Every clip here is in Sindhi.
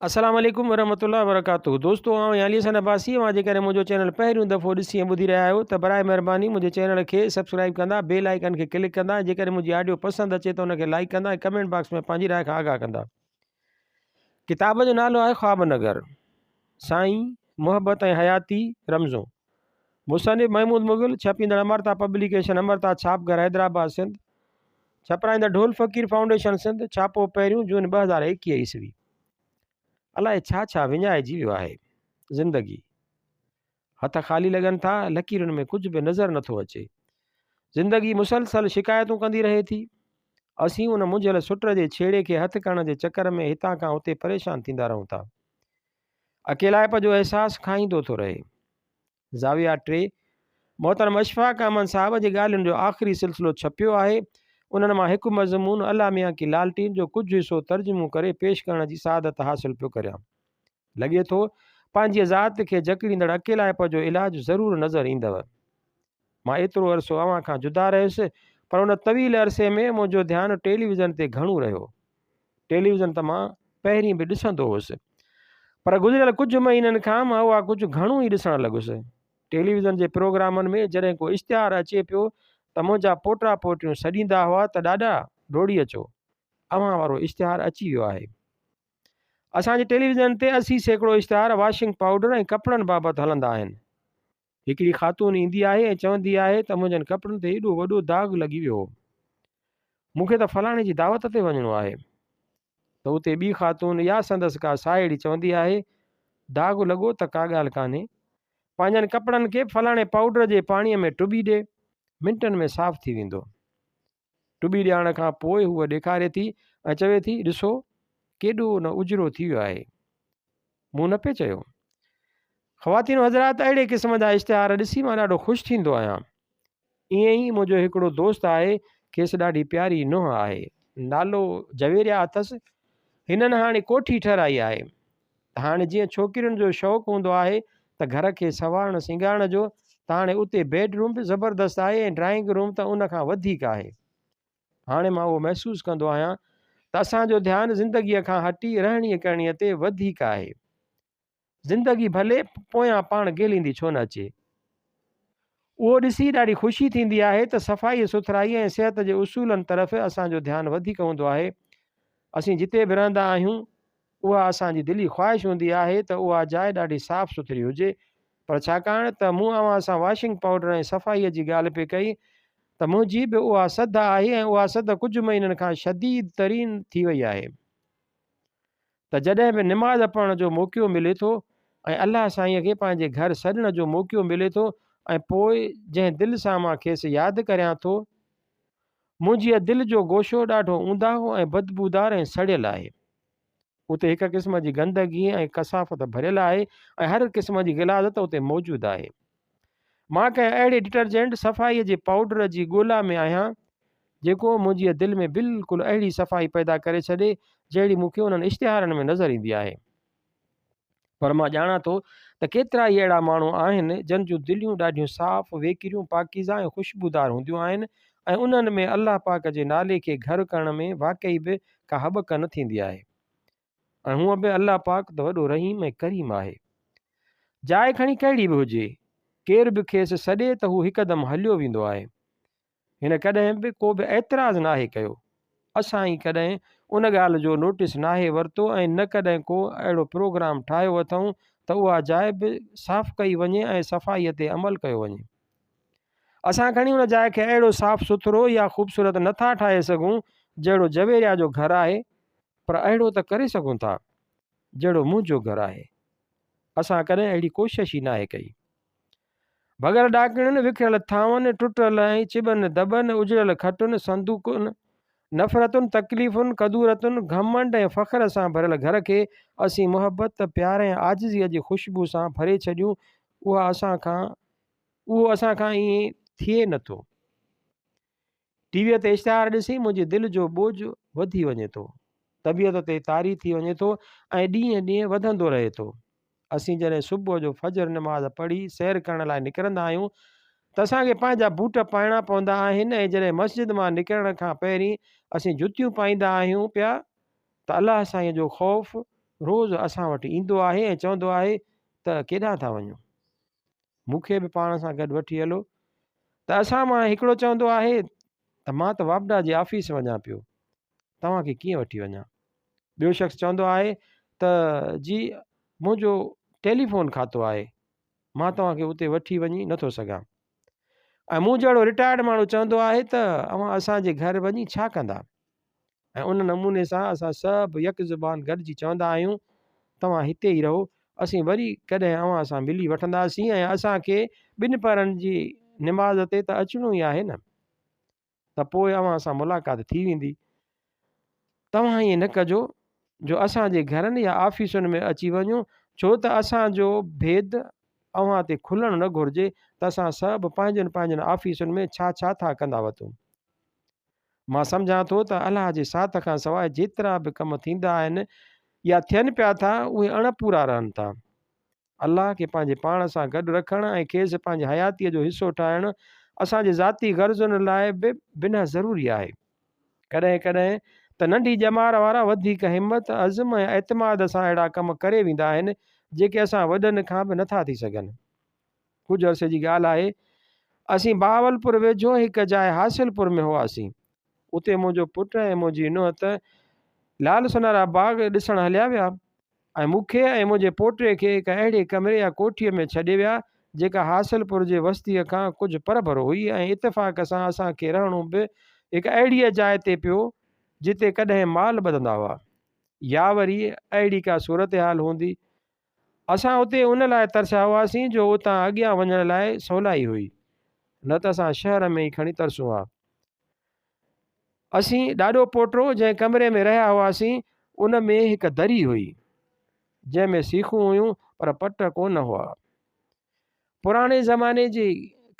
السلام عليڪم ورحمة الله وبرڪاته دوستو آئون علي حسن عباسي اوهان جيڪڏهن منهنجو چينل پهريون دفعو ڏسي ۽ ٻڌي رهيا آهيو ته برائي مهرباني منهنجي چينل کي سبسڪرائب ڪندا بيل آئيڪن کي ڪلڪ ڪندا ۽ جيڪڏهن منهنجي آڊيو پسند اچي ته ان کي لائيڪ ڪندا ۽ ڪمينٽ باڪس ۾ پنهنجي راء کان آگاهه ڪندا ڪتاب جو نالو آهي خواب نگر سائين محبت ۽ حياتي رمزون مصنف محمود مغل ڇپيندڙ امرتا پبليڪيشن امرتا ڇاپ گهر حيدرآباد سنڌ ڇپرائيندڙ ڍول فقير فائونڊيشن سنڌ، ڇاپو پهريون جون 2021 عيسوي. الائي ڇا ڇا وڃائجي ويو آهي. زندگي. هٿ خالي لڳن ٿا، لڪيرن ۾ ڪجهه به نظر نٿو اچي. زندگي مسلسل شڪايتون ڪندي رهي ٿي. اسين ان منجهيل سٽ جي ڇيڙي کي هٿ ڪرڻ جي چڪر ۾ هتان کان هتي پريشان ٿيندا رهون ٿا. اڪيلائپ جو احساس کائيندو ٿو رهي. زاويه 3، محترم اشفاق احمد صاحب جي ڳالهين جو آخري سلسلو ڇپيو آهي. انهن مان هڪ مضمون الله ميان ڪي لالٽين جو ڪجهه حصو ترجمو ڪري پيش ڪرڻ جي سعادت حاصل پيو ڪريان. لڳي ٿو پنهنجيء ذات کي جڪڙيندڙ اڪيلائپ جو علاج ضرور نظر ايندو. مان ايترو عرصو اوهان کان جدا رهيس، پر ان طويل عرصي ۾ منهنجو ڌيان ٽيليويزن تي گهڻو رهيو. ٽيليويزن ته مان پهرين به ڏسندو هوس پر گذريل ڪجهه مهينن کان مان اها ڪجهه گهڻو ئي ڏسڻ لڳس. ٽيليويزن جي پروگرامن ۾ جڏهن ڪو اشتهار اچي پيو ته منهنجا پوٽا پوٽيون سڏيندا هئا ته ڏاڏا ڊوڙي اچو اوهان وارو اشتهار اچي ويو آهي. اسان جي ٽيليويزن تي 80% اشتهار واشنگ پائوڊر ۽ ڪپڙن بابت هلندا آهن. هڪڙي خاتون ايندي آهي ۽ چوندي آهي ته منهنجن ڪپڙن تي ايڏو وڏو داغ لڳي ويو هو. مون کي ته فلاڻي جي دعوت تي وڃڻو آهي. ته اتي ٻي خاتون يا سندس ڪا ساهيڙي چوندي آهي، داغ لڳو ته ڪا ڳالهه ڪانهي. پنهنجن ڪپڙن کي فلاڻي پائوڊر جي پاڻيء ۾ ٽٻي ڏي، منٽن ۾ صاف ٿي ويندو. ٽٻي ڏيارڻ کان پوء هوء ڏيکاري ٿي ۽ چوي ٿي، ڏسو، ڪيڏو نه اجرو ٿي ويو آهي. مون نه پئي چيو. خواتين و حضرات اهڙي قسم جا اشتهار ڏسي مان ڏاڍو خوش ٿيندو آهيان. ائين ئي منهنجو هڪڙو دوست آهي، کيس ڏاڍي پياري نونهن آهي. نالو جويريا اٿس. هنن هاڻي ڪوٺي ٺهرائي آهي. ته هاڻي جيئن ڇوڪرين جو شوق هوندو آهي ته گهر کي سنوارڻ سينگارڻ جو ته هاڻي اتي بيڊ روم به زبردست آهي ۽ ڊرائنگ روم ته ان کان وڌيڪ آهي. هاڻي مان اهو محسوس ڪندو آهيان ته اسان جو ڌيان زندگيء کان هٽي رهڻيء ڪرڻيء تي وڌيڪ آهي. زندگي ڀلي پويان پاڻ گهليندي ڇو نه اچي. اهو ڏسي ڏاڍي خوشي ٿيندي آهي ته صفائيء سٿرائيء ۽ صحت جي اصولن طرف اسان جو ڌيان وڌيڪ هوندو آهي. اسين جتي به رهندا آهيون، اها اسان جي دلي خواهش هوندي آهي ته اها جاء ڏاڍي صاف سٿري هجي. پر ڇاڪاڻ ته مون اوهان سان واشنگ پائوڊر ۽ صفائيء جي ڳالهه پئي ڪئي ته منهنجي به اها سڌ آهي ۽ اها سڌ ڪجهه مهينن کان شديد ترين ٿي وئي آهي. ته جڏهن به نماز پڙهڻ جو موقعو ملي ٿو ۽ الله سائينء کي پنهنجي گهر سڏڻ جو موقعو ملي ٿو ۽ پوء جنهن دل سان مان کيس ياد ڪريان ٿو، منهنجيء دل جو گوشو ڏاڍو اونداهو ۽ بدبودار ۽ سڙيل آهي. اتي هڪ قسم جي گندگي ۽ ڪثافت ڀريل آهي ۽ هر قسم جي غلاظت اتي موجود آهي. مان ڪنهن اهڙي ڊٽرجنٽ، صفائيء جي پائوڊر، جي ڳولا ۾ آهيان، جيڪو منهنجيء دل ۾ بلڪل اهڙي صفائي پيدا ڪري ڇڏي، جهڙي مون کي انهن اشتهارن ۾ نظر ايندي آهي. پر مان ڄاڻان ٿو ته ڪيترائي اهڙا ماڻهو آهن، جن جون دليون ڏاڍيون صاف، ويڪريون، پاڪيزه ۽ خوشبودار هونديون آهن ۽ انهن ۾ الله پاڪ جي نالي کي گهر ڪرڻ ۾ واقعي به ڪا هٻڪ نه ٿيندي آهي. ۽ هونء به الله پاڪ ته وڏو رحيم ۽ ڪريم آهي. جاء کڻي ڪهڙي به هجي، ڪير به کيس سڏي ته هو هڪدم هليو ويندو آهي. هن ڪڏهن به ڪو به اعتراض ناهي ڪيو. اسان ئي ڪڏهن ان ڳالهه جو نوٽيس ناهي ورتو ۽ نه ڪڏهن ڪو اهڙو پروگرام ٺاهيو اٿئون ته اها جاء به صاف ڪئي وڃي ۽ صفائيء تي عمل ڪيو وڃي. اسان کڻي ان جاء کي اهڙو صاف سٿرو يا خوبصورت نٿا ٺاهي سگهون جهڙو جويريا جو گهر آهي پر اهڙو ته ڪري سگهون ٿا، جهڙو منهنجو گهر آهي. اسان ڪڏهن اهڙي ڪوشش ئي ناهي ڪئي. ڀڳل ڏاڪڻين، وکريل ٿانون، ٽٽل ۽ چٻن دٻن، اجڙيل کٽن، صندوقن، نفرتن، تڪليفن، ڪدورتن، گهمنڊ ۽ فخر سان ڀريل گهر کي اسين محبت، پيار ۽ عاجزيء جي خوشبو سان ڀري ڇڏيون، اها اسان کان اهو اسان کان ائين ٿئي نٿو. ٽي ويء تي اشتهار ڏسي منهنجي دل جو ٻوجهه وڌي وڃي ٿو. طبيعت تي طاري ٿي وڃي ٿو ۽ ڏينهن ڏينهن وڌندو رهي ٿو. اسين جڏهن صبح جو فجر نماز پڙهي سير ڪرڻ لاء نڪرندا آهيون ته اسان کي پنهنجا بوٽ پائڻا پوندا آهن ۽ جڏهن مسجد مان نڪرڻ کان پهرين اسين جتيون پائيندا آهيون پيا ته الله سائينء جو خوف. روز اسان وٽ ايندو آهي ۽ چوندو آهي ته ڪيڏانهن ٿا وڃو؟ مون کي به پاڻ سان گڏ وٺي هلو ته اسان مان هڪڙو چوندو آهي ته مان ته واپڊا جي آفيس وڃان پيو، توهان کي ڪيئن وٺي وڃان؟ ٻيو شخص چوندو آهي ته جي منهنجو ٽيليفون کاتو آهي، مان توهان کي اتي وٺي وڃي نٿو سگهان. ۽ مون جهڙو رٽائرڊ ماڻهو چوندو آهي ته اوهان اسان جي گهر وڃي ڇا ڪندا؟ ۽ ان نموني سان اسان سڀ يڪ زبان گڏجي چوندا آهيون، توهان هتي ئي رهو، اسين وري ڪڏهن اوهان سان ملي وٺنداسين ۽ اسان کي ٻنپهرن جي نماز تي ته اچڻو ئي آهي نه، ته پوء اوهان سان ملاقات ٿي ويندي. توهان ائين نه ڪجو جو اسان جي گهرن يا آفيسن ۾ اچي وڃو، ڇو ته اسان جو ڀيد اوهان تي کلڻ نه گهرجي ته اسان سڀ پنهنجن پنهنجن آفيسن ۾ ڇا ڇا ٿا ڪندا وتون. مان سمجهان ٿو ته الله جي ساٿ کان سواء جيترا به ڪم ٿيندا آهن يا ٿين پيا ٿا اهي اڻ پورا رهن ٿا. الله کي پنهنجي پاڻ سان گڏ رکڻ ۽ کيس پنهنجي حياتيء جو حصو ٺاهڻ اسان جي ذاتي غرضن لاء به بنهه ضروري آهي. ڪڏهن ڪڏهن ته ننڍي ڄمار وارا وڌيڪ همت، عزم ۽ اعتماد سان اهڙا ڪم ڪري ويندا آهن جيڪي اسان وڏن کان به نٿا ٿي سگهن. ڪجهه عرصي جي ڳالهه آهي، اسين بهاولپور ويجهو هڪ جاء حاصل پور ۾ هئاسين. اتي منهنجو پٽ ۽ منهنجي نونهن ته لال سونارا باغ ڏسڻ هليا ويا ۽ مون کي ۽ منهنجي پوٽي کي هڪ اهڙي ڪمري يا ڪوٺيء ۾ ڇڏي ويا، جيڪا حاصل پور جي وستيء کان ڪجهه پرڀرو هئي ۽ اتفاق سان اسان کي رهڻو به هڪ اهڙيء جاء تي پيو، جتي ڪڏهن مال ٻڌندا هئا يا وري اهڙي ڪا صورتحال هوندي اسان اتي ان لاء ترسيا هئاسين جو اتان اڳيان وڃڻ لاء سولائي هئي، نه ته اسان شهر ۾ ئي کڻي ترسون ها. اسين ڏاڏو پوٽو جنهن ڪمري ۾ رهيا هئاسين، ان ۾ هڪ دري هئي، جنهن ۾ سيخون هيون پر پٽ ڪونه هئا. پراڻي زماني جي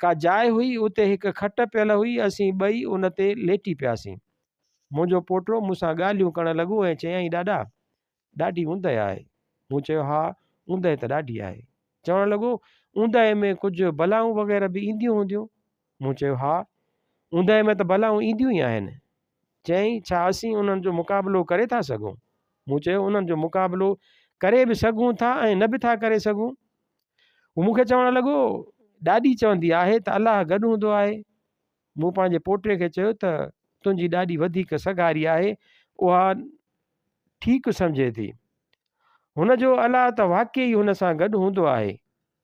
ڪا جاء هئي، اتي هڪ کٽ پيل هئي، اسين ٻئي ان تي ليٽي پياسين. منهنجو پوٽو مون سان ڳالهيون ڪرڻ لڳو ۽ چيائين، ڏاڏا! ڏاڍي اوندهه آهي. مون چيو، ها، اوندهه ته ڏاڍي آهي. چوڻ لڳو، اوندهه ۾ ڪجهه بلائون وغيره به اينديون هونديون؟ مون چيو، ها، اوندهه ۾ ته بلائون اينديون ئي آهن. چيائين، ڇا اسين انهن جو مقابلو ڪري ٿا سگهون؟ مون چيو، انهن جو مقابلو ڪري به سگهون ٿا ۽ نه به ٿا ڪري سگهون. هو مون کي چوڻ لڳو، ڏاڏي چوندي آهي ته الله گڏ هوندو آهي. مون پنهنجي پوٽي کي چيو ته تنهنجي ڏاڏي وڌيڪ سگهاري آهي، اها ٺيڪ سمجهي ٿي. هن جو الله ته واقعي ئي هن سان گڏ هوندو آهي.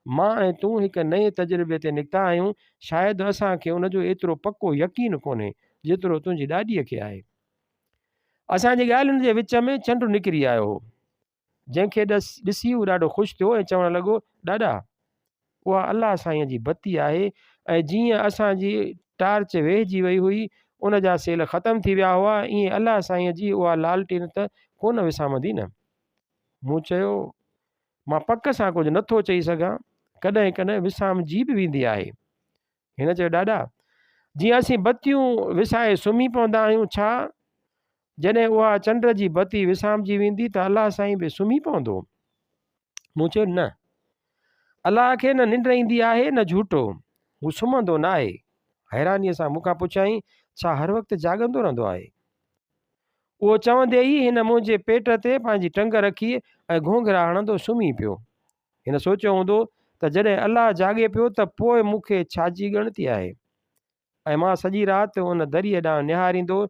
مان ۽ تون هڪ نئين تجربي تي نڪتا آهيون، شايد اسان کي ان جو ايترو پڪو يقين ڪونهي، جيترو تنهنجي ڏاڏيء کي آهي. اسان جي ڳالهين جي وچ ۾ چنڊ نڪري آيو هو. جنهن کي ڏسي هو ڏاڍو خوش ٿيو ۽ چوڻ لڳو، ڏاڏا! اها الله سائينء جي بتي آهي ۽ جيئن اسان جي ٽارچ ويهجي وئي هئي، ان جا سيل ختم ٿي ويا هئا، ائين الله سائينء جي اها لالٽين ته ڪونه وسامندي نه؟ مون چيو، مان پڪ سان ڪجهه نٿو چئي سگهان، ڪڏهن ڪڏهن وسامجي به ويندي آهي. هن چيو، ڏاڏا! جيئن اسين بتيون وسائي سمهي پوندا آهيون، ڇا جڏهن اها چنڊ جي بتي وسامجي ويندي ته الله سائين به سمهي پوندو؟ مون چيو، نه. الله کي نه ننڊ ايندي آهي نه جهوٽو. هو سمهندو ناهي. حيرانيء سان مون کان پڇيائين، ڇا هر وقت جاڳندو رهندو آهي؟ اهو چوندي ئي هن منهنجي پيٽ تي پنهنجي ٽنگ رکي ۽ گهونگهرا هڻندو سمهي پيو. هن سوچيو هوندو ته جڏهن الله جاڳي پيو ته پوء مون کي ڇا جي ڳڻتي آهي؟ ۽ مان سڄي رات ان دريء ڏانهن نهاريندو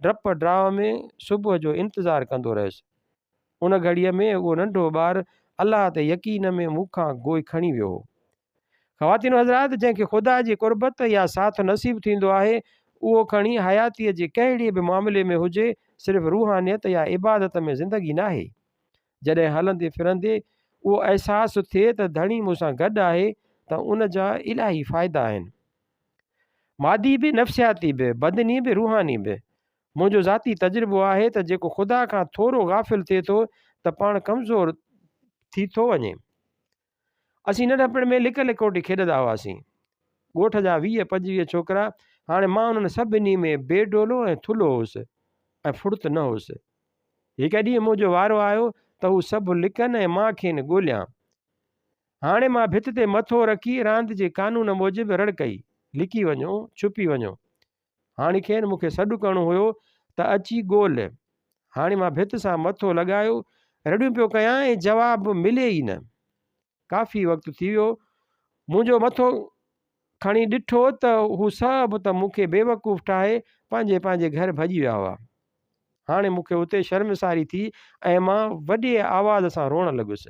ڊپ ڊاء ۾ صبح جو انتظار ڪندو رهيس. ان گهڙيء ۾ اهو ننڍو ٻار الله تي يقين ۾ مون کان گوء کڻي ويو هو. خواتين و حضرات جنهن کي خدا جي قربت يا ساٿ نصيب ٿيندو آهي، اهو کڻي حياتيء جي ڪهڙي به معاملي ۾ هجي، صرف روحانيت يا عبادت ۾ زندگي ناهي. جڏهن هلندي ڦرندي اهو احساس ٿئي ته ڌڻي مون سان گڏ آهي ته ان جا الاهي فائدا آهن. مادي به، نفسياتي به، بدني به، روحاني به. منهنجو ذاتي تجربو آهي ته جيڪو خدا کان ٿورو غافل ٿئي ٿو ته پاڻ ڪمزور ٿي ٿو وڃي. اسين ننڍپڻ ۾ لڪ لڪوٽي کيڏندا هئاسين. ڳوٺ جا 20 25 ڇوڪرا، هاڻي مان انهن سڀني ۾ بي ڊولو ۽ ٿلهو هوس ۽ ڦڙت نه هوس. هڪ ڏينهن منهنجو وارو آيو ته هو سڀ لڪن ۽ مان کين ڳوليان. هاڻي مان ڀت تي مٿو رکي راند جي قانون موجب رڙ ڪئي، لڪي وڃو، ڇپي وڃو. هاڻي کين مون کي سڏ ڪرڻو هيو ته اچي ڳول. هاڻي مان ڀت سان مٿو لڳايو، رڙيون پيو ڪيان ۽ جواب ملي ئي نه. ڪافي وقت ٿي ويو. منهنجو مٿو کڻي ڏٺو ته هو سڀ ته مون کي بيوقوف ٺاهي پنهنجي پنهنجي گهر ڀڄي ويا هئا. هاڻي مون کي اتي شرمساري ٿي ۽ مان وڏي آواز سان روئڻ لڳس.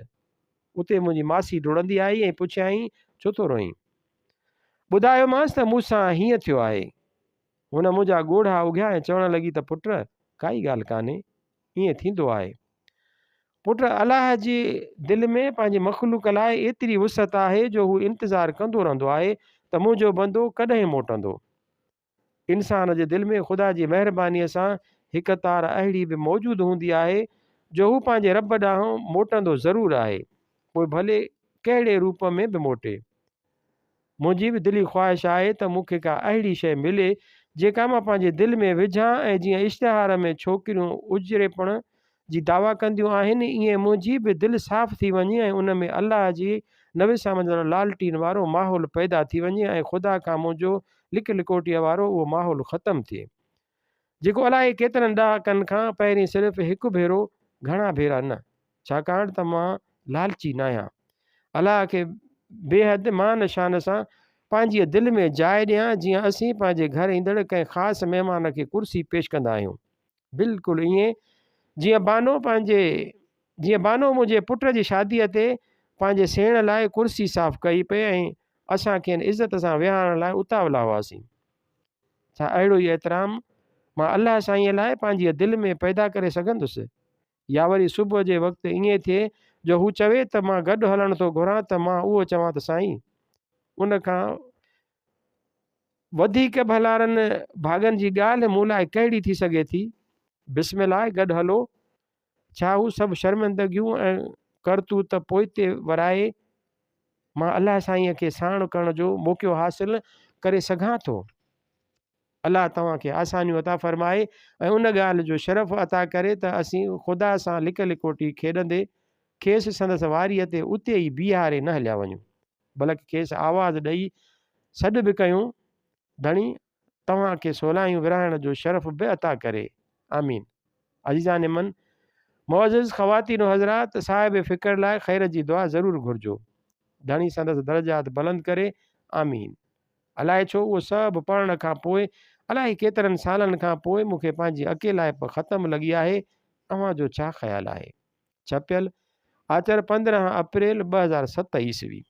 اتي منهنجي ماسي ڊوڙندي آئي ۽ پڇيائين، ڇو ٿو روئين؟ ٻڌايومانس ته مون سان هيئن ٿيو آهي. هن منهنجا ڳوڙها اگهيا ۽ چوڻ لڳي ته پٽ، ڪائي ڳالهه ڪانهي، ائين ٿيندو آهي. پٽ، الله جي دل ۾ پنهنجي مخلوق لاء ايتري وسعت آهي جو هو انتظار ڪندو رهندو آهي ته منهنجو بندو ڪڏهن موٽندو. انسان جي دل ۾ خدا جي مهربانيء سان هڪ تار اهڙي به موجود هوندي آهي جو هو پنهنجي رب ڏانهن موٽندو ضرور آهي، پوء ڀلي ڪهڙي روپ ۾ به موٽي. منهنجي به دلي خواهش آهي ته مون کي ڪا اهڙي شيء ملي، جيڪا مان پنهنجي دل ۾ وجهان ۽ جيئن اشتهار ۾ ڇوڪريون اجريپڻ جي دعويٰ ڪنديون آهن، ايئن منهنجي به دل صاف ٿي وڃي ۽ ان ۾ الله جي نه وسامندڙ لالٽين وارو ماحول پيدا ٿي وڃي ۽ خدا کان منهنجو لڪ لڪوٽيء وارو اهو ماحول ختم ٿئي. جيڪو الائي ڪيترن ڏهاڪن کان پهرين صرف هڪ ڀيرو، گهڻا ڀيرا نه. ڇاڪاڻ ته مان لالچي ناهيان. الله کي بيحد مان شان سان پنهنجيء دل ۾ جاء ڏيان، جيئن اسين پنهنجي گهر ايندڙ ڪنهن خاص مهمان کي ڪرسي پيش ڪندا آهيون. بلڪل ائين جيئن بانو پنهنجي جيئن بانو منهنجي پٽ جي شاديء تي پنهنجي سيڻ لاء ڪرسي صاف ڪئي پئي ۽ اسان کين عزت سان ويهارڻ لاء اتاولا هئاسين. ڇا اهڙو ئي احترام مان الله سائينء لاء پنهنجيء دل ۾ پيدا ڪري سگهندس؟ يا وري صبح جي وقت ائين ٿئي جو هو چوي ته مان گڏ هلڻ ٿو گهران ته مان اهو چوان ته سائين! ان کان وڌيڪ ڀلارن ڀاڳن جي ڳالهه مون لاء ڪهڙي ٿي سگهي ٿي؟ بسم الله گڏ هلو. ڇا هو سڀ شرمندگيون ۽ ڪرتوت پوئتي ورائي مان الله سائينء کي ساڻ ڪرڻ جو موقعو حاصل ڪري سگهان ٿو؟ الله توهان کي آسانيون عطا فرمائي ۽ ان ڳالهه جو شرف عطا ڪري ته اسين خدا سان لڪ لڪوٽي کيڏندي کيس سندس واريء تي اتي ئي بيهاري نه هليا وڃون. بلڪ کيس آواز ڏئي سڏ به ڪيون، ڌڻي توهان کي سولايون ورهائڻ جو شرف به عطا ڪري. آمين. عزيزان من، معزز خواتين و حضرات، صاحب فڪر لاء خير جي دعا ضرور گهرجو. ڌڻي سندس درجات بلند ڪري. آمين. الائي ڇو اهو سڀ پڙهڻ کان پوء الائي ڪيترن سالن کان پوء مون کي پنهنجي اڪيلائپ ختم لڳي آهي. اوهان جو ڇا خيال آهي؟ ڇپيل، آچر 15 اپريل 2007 عيسوي.